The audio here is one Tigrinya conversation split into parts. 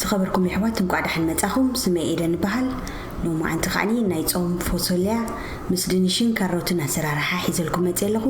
ዝኸበርኩም የሕዋት፣ እንቋዕ ደሓን መጻኹም። ስመይ ኤደን ይበሃል። ሎማዓንቲ ከዓኒ ናይ ጾም ፎሶልያ ምስ ድንሽን ካሮትን ኣሰራርሓ ሒዘልኩም መጽየ ኣለኹ።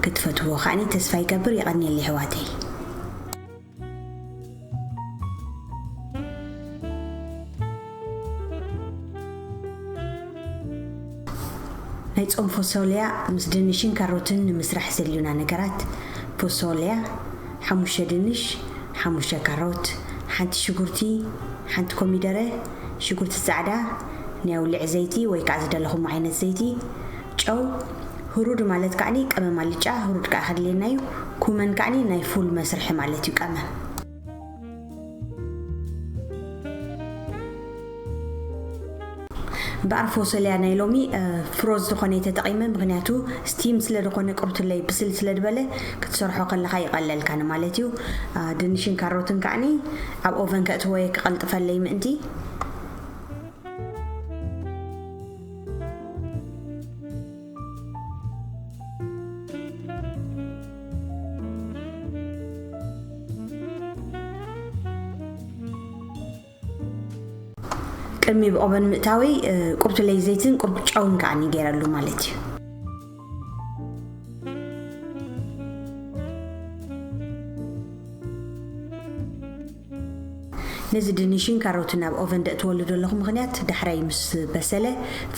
ክትፈትዎ ከዓኒ ተስፋ ይገብር። የቐንየለይ የሕዋተይ። ናይ ጾም ፎሶልያ ምስ ድንሽን ካሮትን ንምስራሕ ዘድልዩና ነገራት። ፎሶልያ፣ ሓሙሽተ ድንሽ፣ ሓሙሽተ ካሮት፣ ሓንቲ ሽጉርቲ፣ ሓንቲ ኮሚደረ፣ ሽጉርቲ ጻዕዳ፣ ናይ ውልዒ ዘይቲ ወይ ከዓ ዝደለኹም ዓይነት ዘይቲ፣ ጨው፣ ህሩድ ማለት ከዓኒ ቀመም ኣልጫ፣ ህሩድ ከዓ ከድልየና እዩ። ኩመን ከዓኒ ናይ ፉል መስርሒ ማለት እዩ ቀመም። እምበኣር ፎሶልያ ናይ ሎሚ፣ እ፣ ፍሮዝ ዝኾነ እየ ተጠቒመ፣ ምኽንያቱ ስቲም ስለ ዝኾነ ቅሩትለይ ብስል ስለ ዝበለ ክትሰርሖ ከለኻ ይቐለልካ ንማለት እዩ። እ፣ ድንሽን ካሮትን ከዓኒ ኣብ ኦቨን ከእትዎ እየ ክቐልጥፈለይ ምእንቲ። ቅድሚ ብኦቨን ምእታወይ፣ እ፣ ቁርብትለይ ዘይትን ቁርብ ጨውን ከዓኒ ገይረሉ ማለት እዩ። ነዚ ድንሽን ካሮትን ኣብ ኦቨን ደእትወሉ ዘለኹ ምኽንያት ዳሕራይ ምስ በሰለ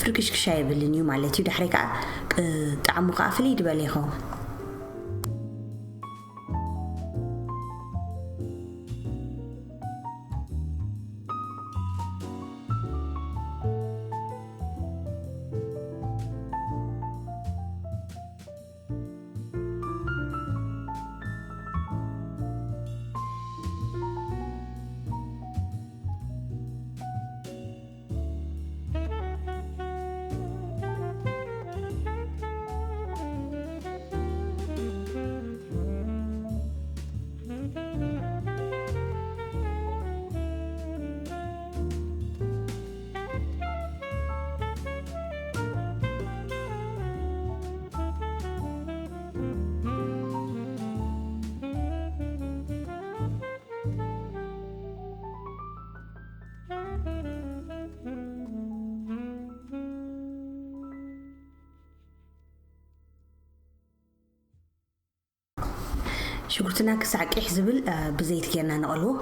ፍርክሽክሽ ኣይብልን እዩ ማለት እዩ። ዳሕራይ ከዓ፣ እ፣ ጣዕሙ ከዓ ፍልይ ዝበለ ይኸውን። ሽጉርትና ክሳዕ ቂሕ ዝብል፣ እ፣ ብዘይቲ ጌርና ንቐልዎ።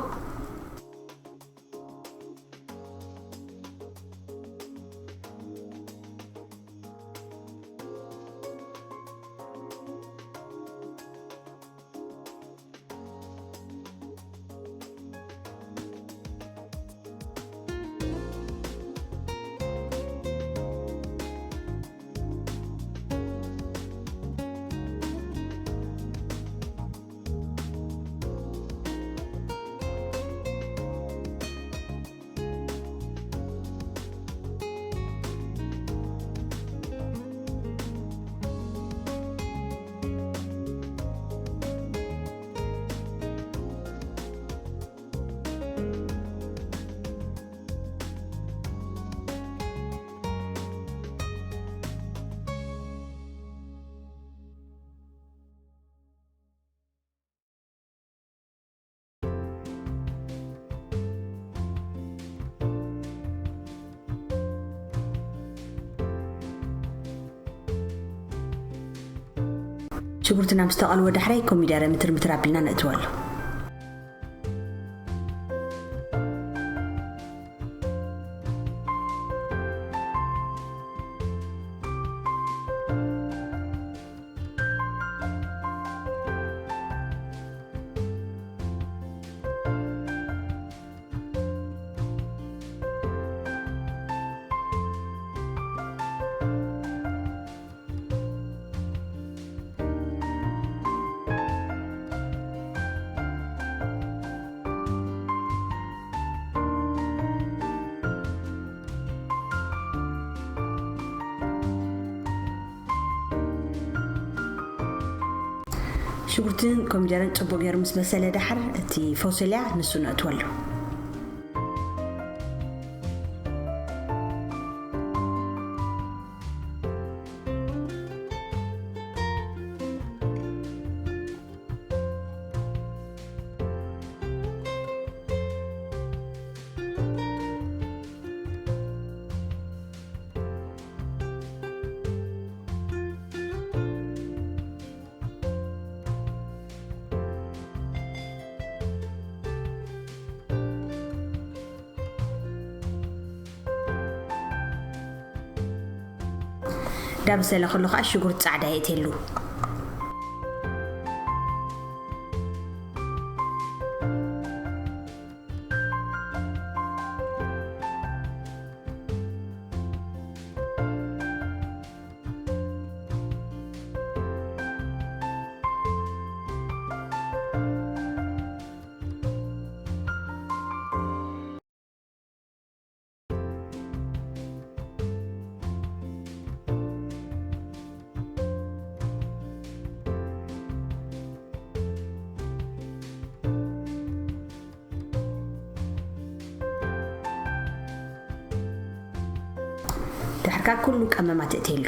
ሽጉርትና ምስ ተቐልወ ዳሕራይ ኮሚደረ ምትር ምትር ኣቢልና ነእትወሉ። ሽጉርትን ኮሚደረን ጽቡቕ ገይሩ ምስ በሰለ ደሓር፣ እቲ ፎሶልያ ንሱ ነእትወሉ። ዳበሰለ ከሎ ከዓ ሽጉርቲ ፃዕዳ የእትየሉ። ድሕርካ ኩሉ ቀመማት እትየሉ።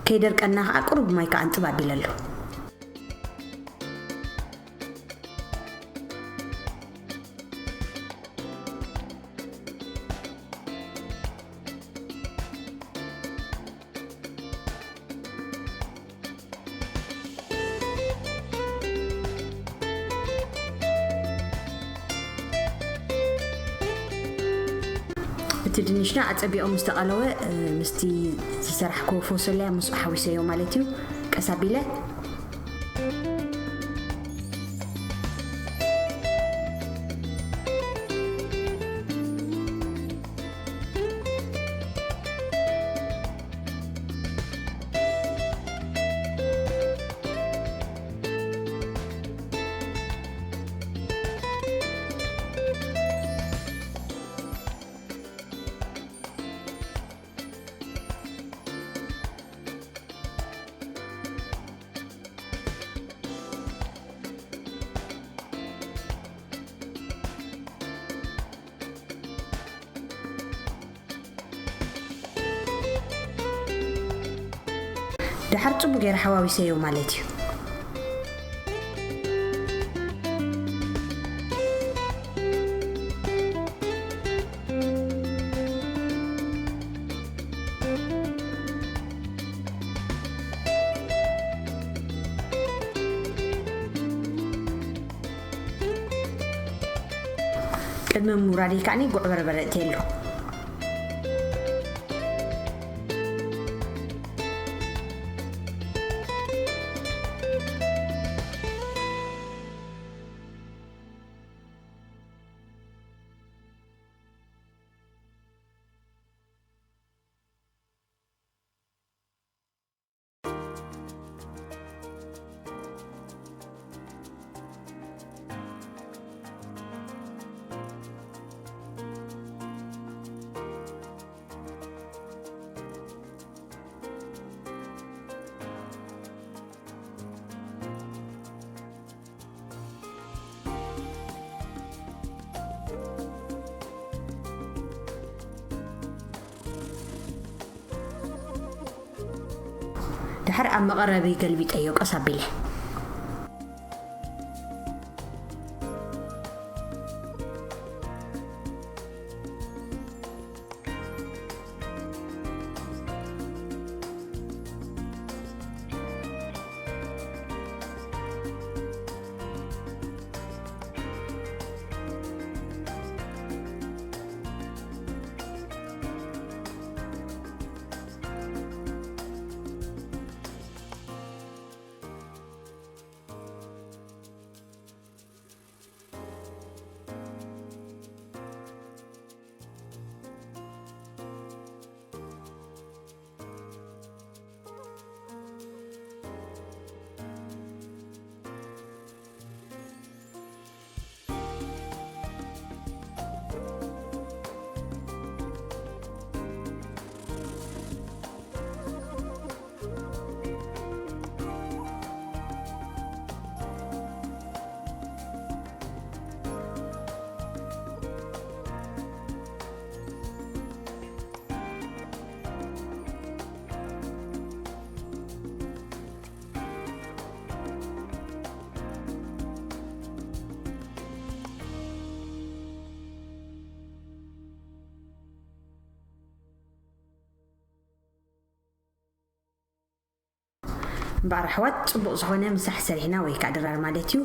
ከይደርቀና ከዓ ቁሩብ ማይ ከዓ እንጥብ ኣቢለ ኣለኹ። እቲ ድንሽና ኣጸቢቑ ምስ ተቐለወ፣ እ፣ ምስቲ ዝሰራሕክዎ ፎሶልያ ምስኡ ሓዊሰዮ ማለት እዩ። ቀስ ኣቢለ ደሓር ጽቡቕ ገይረ ሓዋዊሰዮ ማለት እዩ። ቅድሚ ምውራደይ ከዓኒ ጉዕ በርበረ እትየሉ። ድሓር ኣብ መቐረቢ ገልቢጠዮ ቀስ ኣቢለ። እምበኣር ኣሕዋት፣ ጽቡቕ ዝኾነ ምሳሕ ሰሪሕና ወይ ከዓ ድራር ማለት እዩ።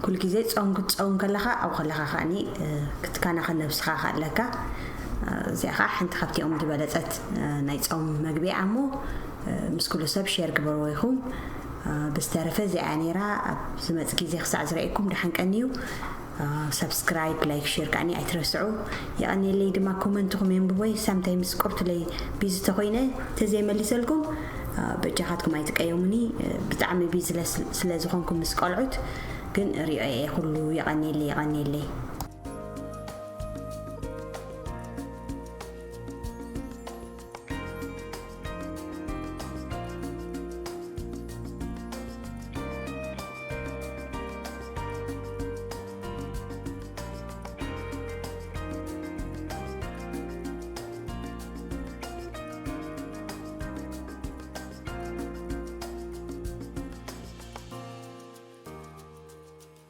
ኩሉ ግዜ ጾም ክትጸውም ከለኻ፣ ኣብኡ ከለኻ ከኣኒ፣ እ፣ ክትከናኸን ነብስኻ ከኣ ኣለካ። እ፣ እዚኣ ከኣ ሓንቲ ካብቲኦም ዝበለጸት፣ እ፣ ናይ ጾም መግቢ እያ እሞ፣ እ፣ ምስ ኩሉ ሰብ ሼር ግበርዎ ኢኹም። እ፣ ብዝተረፈ እዚኣ እያ ነይራ። ኣብ ዝመጽእ ግዜ ክሳዕ ዝረኣየኩም ደሓን ቀንዩ። እ፣ ሳብስክራይብ፣ ላይክ፣ ሼር ከኣኒ ኣይትረስዑ። የቐንየለይ ድማ ኮመንትኹም የንብቦይ። ሳምታይምስ ቁርትለይ ቢዚ ተኾይነ ተዘይመሊሰልኩም፣ እ፣ በጃኻትኩም ኣይትቀየሙኒ። እ፣ ብጣዕሚ ቢዚ ስለ፣ ስለ ዝኾንኩም ምስ ቆልዑት ግን ሪኦ እየ ኩሉ። የቐንየለይ፣ የቐንየለይ።